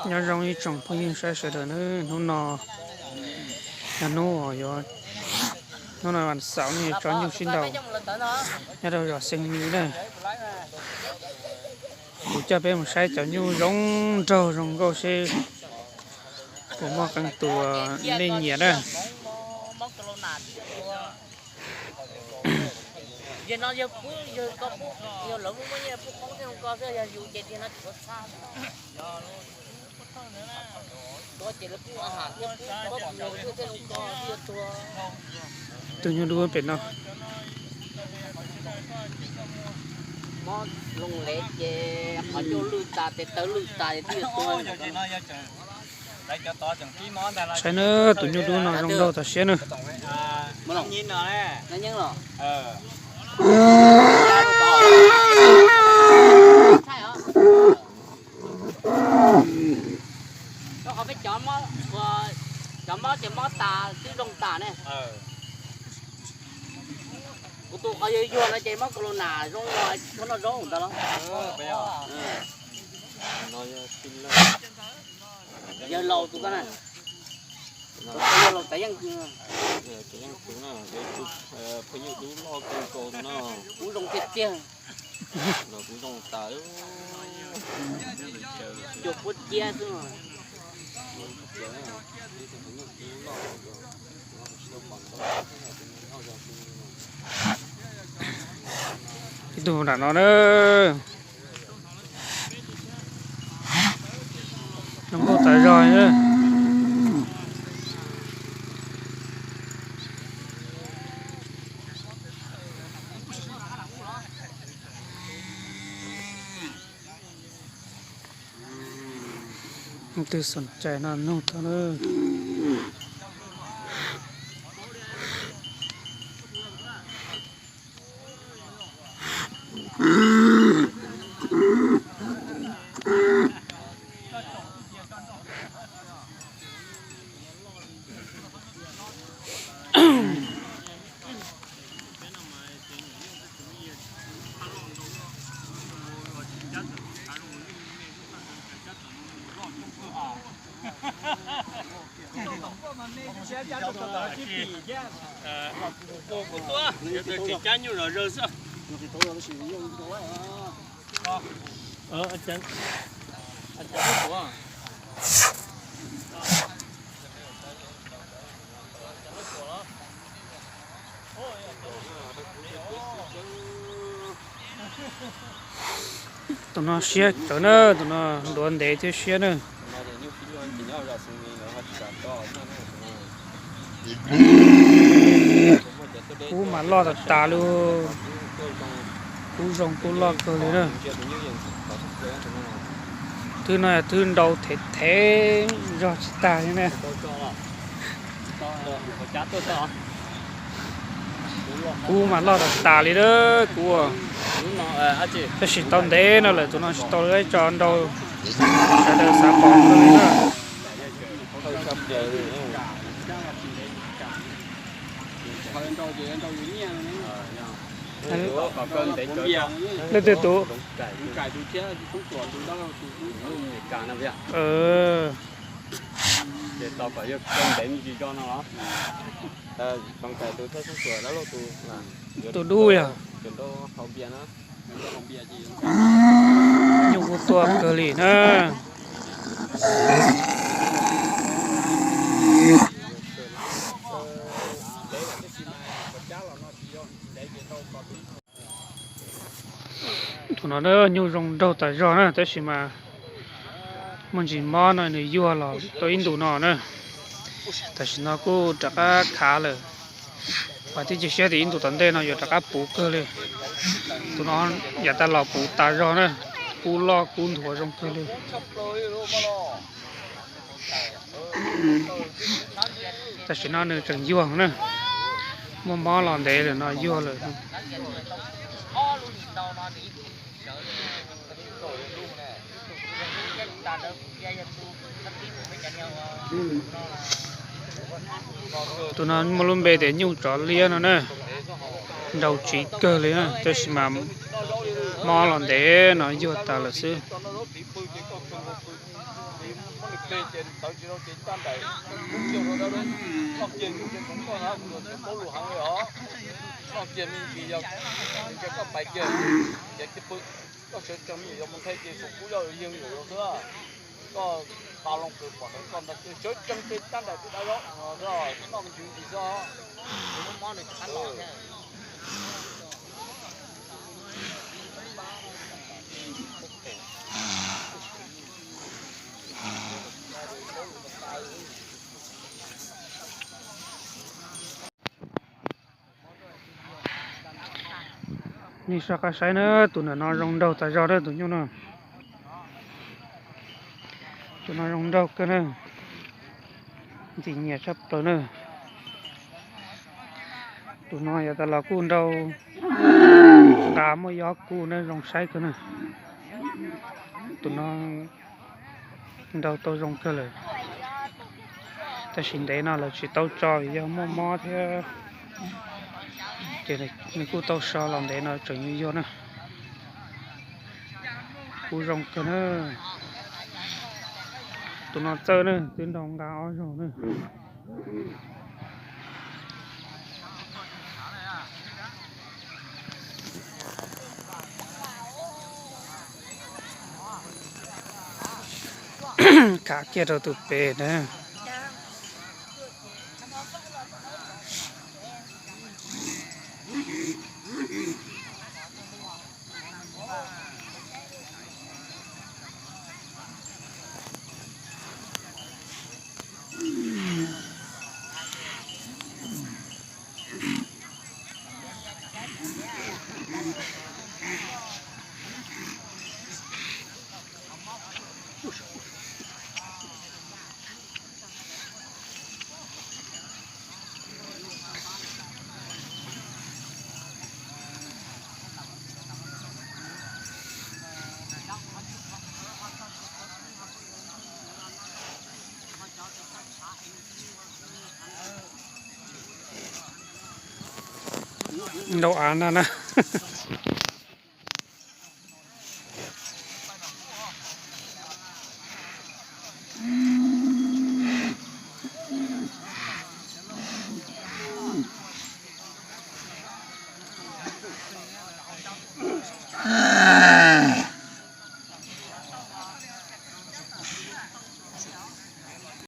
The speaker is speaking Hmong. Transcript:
Nyob zoo ib tsoom phooj ywg saib sawv daws na, hnub no yog hnub uas yuav, hnub no vas xaum no yuav tso nyuj sib ntaus nyob rau zos Xeev Lis na. Kuv coj peb mus saib cov nyuj zoo nraug zoo nkauj seb puas muaj qee tus nej nyiam na. Tus nyuj dub pem no. Mob loo lev ces qhov ncauj lwj tas, tes taw lwj tas es twb yuav tuag. Saib na, tus nyuj dub no zoo nraug tas siab na. Rau qhov peb cov mob, cov mob ces mob tas twb zoo tas ne. Kuv tus qhov yuag yuag no ces mob corona zoo, no zoo ntawd los. Yawg laus tus ko na, yawg laus tsav yeej, kuv zoo tiag tiag. Cuag puab ciab xwb. Ib tug nram no na. Zoo nkauj tas zog. Twg xom cai no nug tau na. Tus no siab tawv na, tus no ntuav ntev thiab siab na. Kub mas loj tas tas li. Kub zoo kub loj kawg li na. Twb no yog twb nrau thev thev zog tsis tag li na. Kub mas loj tas tas li na kub. Tab sis tau ntev no lawm tus no tsis tau tso nrau, sawv daws xav pom kawg li na. Leej twg tus? Tus dub yog. Nyuj kuj tuaj kawg li na. Tus no nyuj zoo nraug tas zog na, tab sis mas muaj ntsis mob no nws yuag los tau ib ntus no na. Tam sim no kuj rov qab khav lawm. Vam thiab cia siab tias ib ntus tom ntej no yuav rov qab puv kawg li. Tus no yav tas los puv tas zog na, kub loj kub nthuav zoo kawg li. Tam sim no nws tseem yuag na, muaj mob los ntev lawm no yuag lawm. Tus no muaj lub npe tias nyuj tsov liab no na, nrau tsiv kawg li na, tab sis mas Mob los ntev no yuag tas lawm xwb. Nej soj qab saib na, tus ntawm no zoo nraug tas zog na tus nyuj no. Tus no zoo nraug kawg na, ntxim nyiam tshaj plaws na. Tus no yav tas los kuj nraug nqa muaj ib ob kub na zoo saib kawg na. Tus no nraug tau zoo kawg lawm, tab sis ntev no lawv tsis tau tso vim yog muaj mob thiab. Ces nws kuj tau so los ntev no tseem yuag yuag na. Kuj zoo kawg na. Tus no txawj na, twb nraug nqa ob zaug na. Kav kiag rau tus pem na. Nraug av na na.